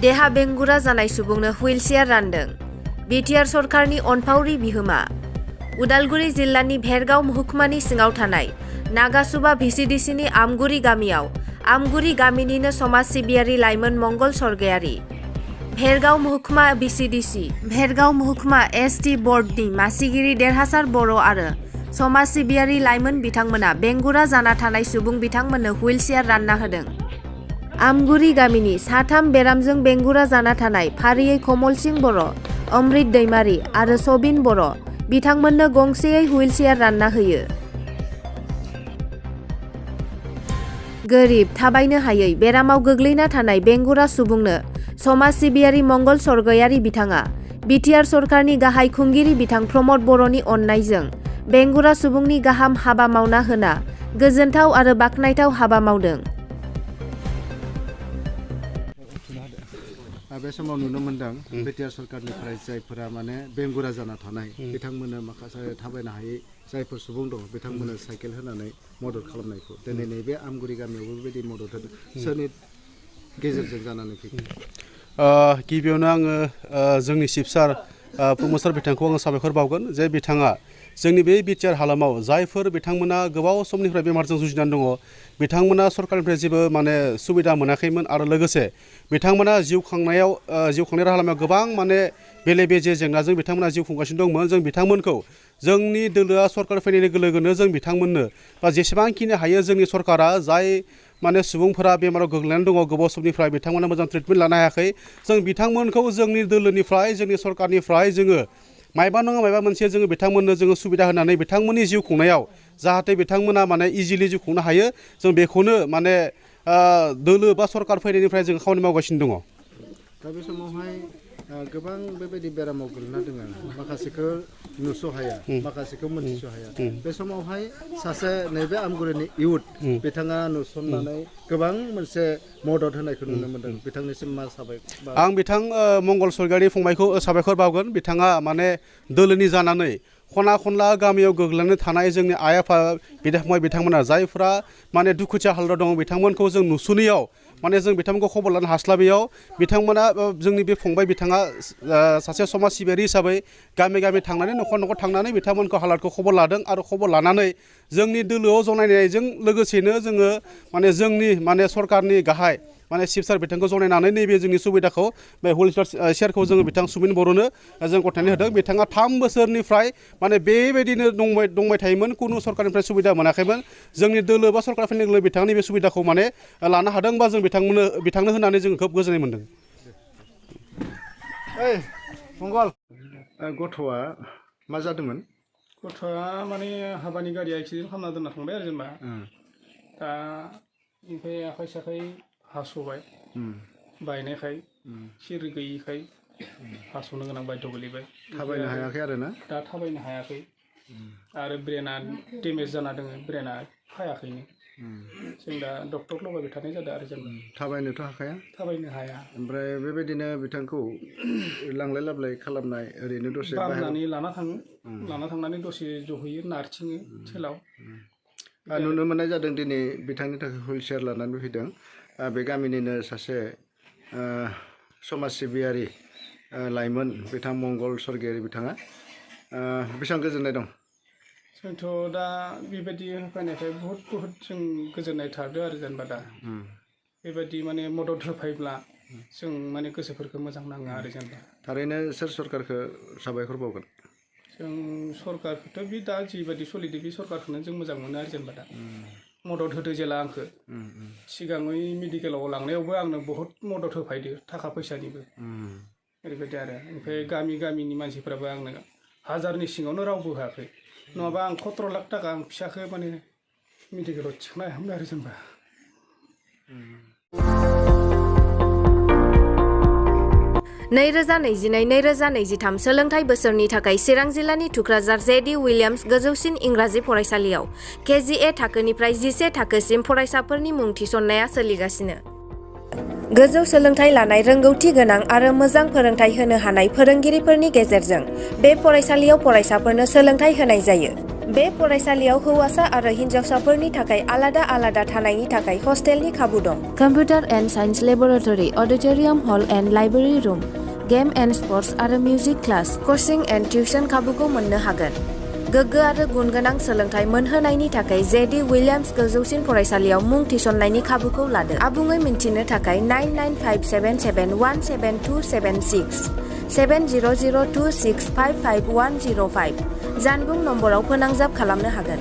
देहा बेंगुरा जानाय सुबुंनो हुइलचेयार रानदों। बिटिआर सरकारनि अनफावरि बिहोमा। उदालगुरि जिल्लानि भेरगाव महकुमानि सिङाव थानाय नागासुबा भिसिडिसिनि आमगुरि गामियाव आमगुरि गामिनिनो समाज सिबियारि लाइमोन मंगल सरगयारि। भेरगाव महकुमा भिसिडिसि, भेरगाव महकुमा एसटि बर्डनि मासिगिरि देरहासार बर' आरो समाज सिबियारि लाइमोन बिथांमोना बेंगुरा जाना थानाय सुबुं बिथांमोननो हुइलचेयार रानना होदों। आमगुरि गामिनि साथाम बेरामजों बेंगुरा जाना थानाय फारियै कमल सिं बर', अमृत दैमारि आरो सबिन बर' बिथांमोननो गंसेयै हुइलचेयार रानना होयो। गोरिब, थाबायनो हायै बेरामाव गोग्लैना थानाय बेंगुरा सुबुंनो समाज सिबियारि मंगल सरगयारि बिथाङा बिटिआर सरकारनि गाहाय खुंगिरि बिथां प्रमद बर'नि अननायजों बेंगुरा सुबुंनि गाहाम हाबा मावना होना गोजोनथाव आरो बाख्नायथाव हाबा मावदों। बे समाव नुनो मोनदों बिटिआर सरकारनिफ्राय जायफोरा माने बेंगुरा जाना थानाय बिथांमोननो माखासे थाबायनो हायै जायफोर सुबुं दं बिथांमोननो साइकेल होनानै मदद खालामनायखौ दिनै नैबे आमगुरि गामियावबो बेबायदि मदद होदों। सोरनि गेजेरजों जानानै फैगोन? गिबियावनो आङो जोंनि चिफ सार प्रमद सार बिथांखौ आङो साबायखर बावगोन जे बिथाङा जोंनि बे बिटिआर हालामाव जायफोर बिथांमोना गोबाव समनिफ्राय बेमारजों जुजिनानै दङ बिथांमोना सरकारनिफ्राय जेबो माने सुबिदा मोनाखैमोन आरो लोगोसे बिथांमोना जिउ खांनाय राहा लामायाव गोबां माने बेले बेजे जेंनाजों बिथांमोना जिउ खुंगासिनो दंमोन। जों बिथांमोनखौ जोंनि दोलोआ सरकार फैनाय लोगो लोगोनो जों बिथांमोननो बा जेसेबांखिनि हायो जोंनि सरकारा जाय माने सुबुंफोरा बेमाराव गोग्लैनानै दङ गोबाव समनिफ्राय बिथांमोना मोजां ट्रिटमेन्ट लानो हायाखै जों बिथांमोनखौ जोंनि दोलोनिफ्राय जोंनि सरकारनिफ्राय जोङो मायबा नङा मायबा मोनसे जोङो बिथांमोननो जोङो सुबिदा होनानै बिथांमोननि जिउ खुंनायाव जाहाथे बिथांमोना माने इजिलि जिउ खुंनो हायो जों बेखौनो माने दोलो बा सरकार फैनायनिफ्राय जों खामानि मावगासिनो दङ। दा बे समावहाय गोबां बेबायदि बेरामाव गोग्लैना दङ माखासेखौ नुस' हाया माखासेखौ मोनथिस' हाया। बे समावहाय सासे नैबे आमगुरिनि इयुथ बिथाङा नुसननानै गोबां मोनसे मदद होनायखौ नुनो मोनदों। बिथांनिसिम मा साबायखर? आं बिथां मंगल सरगयारि फंबायखौ साबायखर बावगोन। बिथाङा माने दोलोनि जानानै खना खनला गामियाव गोग्लैनानै थानाय जोंनि आइ आफा बिदा फंबाय बिथांमोना जायफ्रा माने दुखुथिया हालोदाव दङ बिथांमोनखौ जों नुसुनैयाव माने जों बिथांमोनखौ खबर लानो हास्लाबैयाव बिथांमोना जोंनि बे फंबाय बिथाङा सासे समाज सिबियारि हिसाबै गामि गामि थांनानै न'खर न'खर थांनानै बिथांमोनखौ हालादखौ खबर लादों आरो खबर लानानै जोंनि दोलोआव जनायनायजों लोगोसेनो जोङो माने जोंनि माने सरकारनि गाहाय माने चिफ सार बिथांखौ जनायनानै नैबे जोंनि सुबिदाखौ बे हुइलचेयारखौ जोङो बिथां सुबिन बर'नो जों गथायनानै होदों। बिथाङा 3 बोसोरनिफ्राय माने बेबायदिनो दंबाय थायोमोन कुनु सरकारनिफ्राय सुबिदा मोनाखैमोन। जोंनि दोलो बा सरकार फैनाय लोगो बिथांनि बे सुबिदाखौ माने लानो हादों बा जों बिथांनो होनानै जों खोब गोजोननाय मोनदों। मंगल गथ'आ मा जादोंमोन? गथ'आ माने हाबानि गारिया एक्सिडेन्ट खालामना दोनना थांबाय आरो जेनेबा दा ओमफ्राय आखाइ साखाइ हास'बाय बायनायखाय सिरि गैयिखाय हास'नो गोनां बायद' गोलैबाय। थाबायनो हायाखै आरो ना? दा थाबायनो हायाखै आरो ब्रेना डेमेज जाना दङ ब्रेना फायाखैनो। जों दा डक्टर लगायबाय थानाय जादों आरो जेनेबा थाबायनोथ' हाखाया? थाबायनो हाया। ओमफ्राय बेबायदिनो बिथांखौ लांलाय लाबोलाय खालामनाय ओरैनो दसे बामनानै लाना थाङो लाना थांनानै दसे जहैयो नारथिङो थेलाव। नुनो मोननाय जादों दिनै बिथांनि थाखाय हुइलचेयार लानानै फैदों बे गामिनिनो सासे समाज सिबियारि लाइमोन बिथां मंगल सरगयारि बिथाङा बेसेबां गोजोननाय दं? जोंथ' दा बेबायदि होफैनायखाय बहुद जों गोजोननाय थादों आरो जेनेबा दा बेबायदि माने मदद होफैब्ला जों माने गोसोफोरखौ मोजां नाङो आरो जेनेबा। थारैनो सोर सरकारखौ साबायखर बावगोन? जों सरकारखौथ' बे दा जिबायदि सोलिदों बे सरकारखौनो जों मोजां मोनो आरो जेनेबा दा मदद होदो जेला आंखौ सिगाङै मेडिकेलाव लांनायावबो आंनो बहुद मदद होफैदो थाखा फैसानिबो ओरैबायदि आरो। ओमफ्राय गामिनि मानसिफ्राबो आंनो 1000नि सिङावनो रावबो होआखै नङाबा आं 17 लाख थाखा आं फिसाखौ माने मेडिकेलाव थिखांनो हायामोन आरो जेनेबा। 2022-2023 सोलोंथाइ बोसोरनि थाखाय चिरां जिल्लानि थुक्राझार जे.डि. उइलियाम्स गोजौसिन इंराजि फरायसालियाव KGA थाखोनिफ्राय 11 थाखोसिम फरायसाफोरनि मुं थिसननाया सोलिगासिनो। गोजौ सोलोंथाइ लानाय रोंगौथि गोनां आरो मोजां फोरोंथाइ होनो हानाय फोरोंगिरिफोरनि गेजेरजों बे फरायसालियाव फरायसाफोरनो सोलोंथाइ होनाय जायो। बे फरायसालियाव हौवासा आरो हिन्जावसाफोरनि थाखाय आलादा आलादा थानायनि थाखाय हस्टेलनि खाबु दं। Computer and science laboratory, auditorium hall and library room, game and sports आरो music class, coaching and tuition खाबुखौ मोननो हागोन। गोग्गो आरो गुनगोनां सोलोंथाइ मोनहोनायनि थाखाय जेडि उइलियाम्स गोजौसिन फरायसालियाव मुं थिसननायनि खाबुखौ लादो। आबुङै मिन्थिनो थाखाय 9957771276 7002655105 जानबुं नम्बराव फोनांजाब खालामनो हागोन।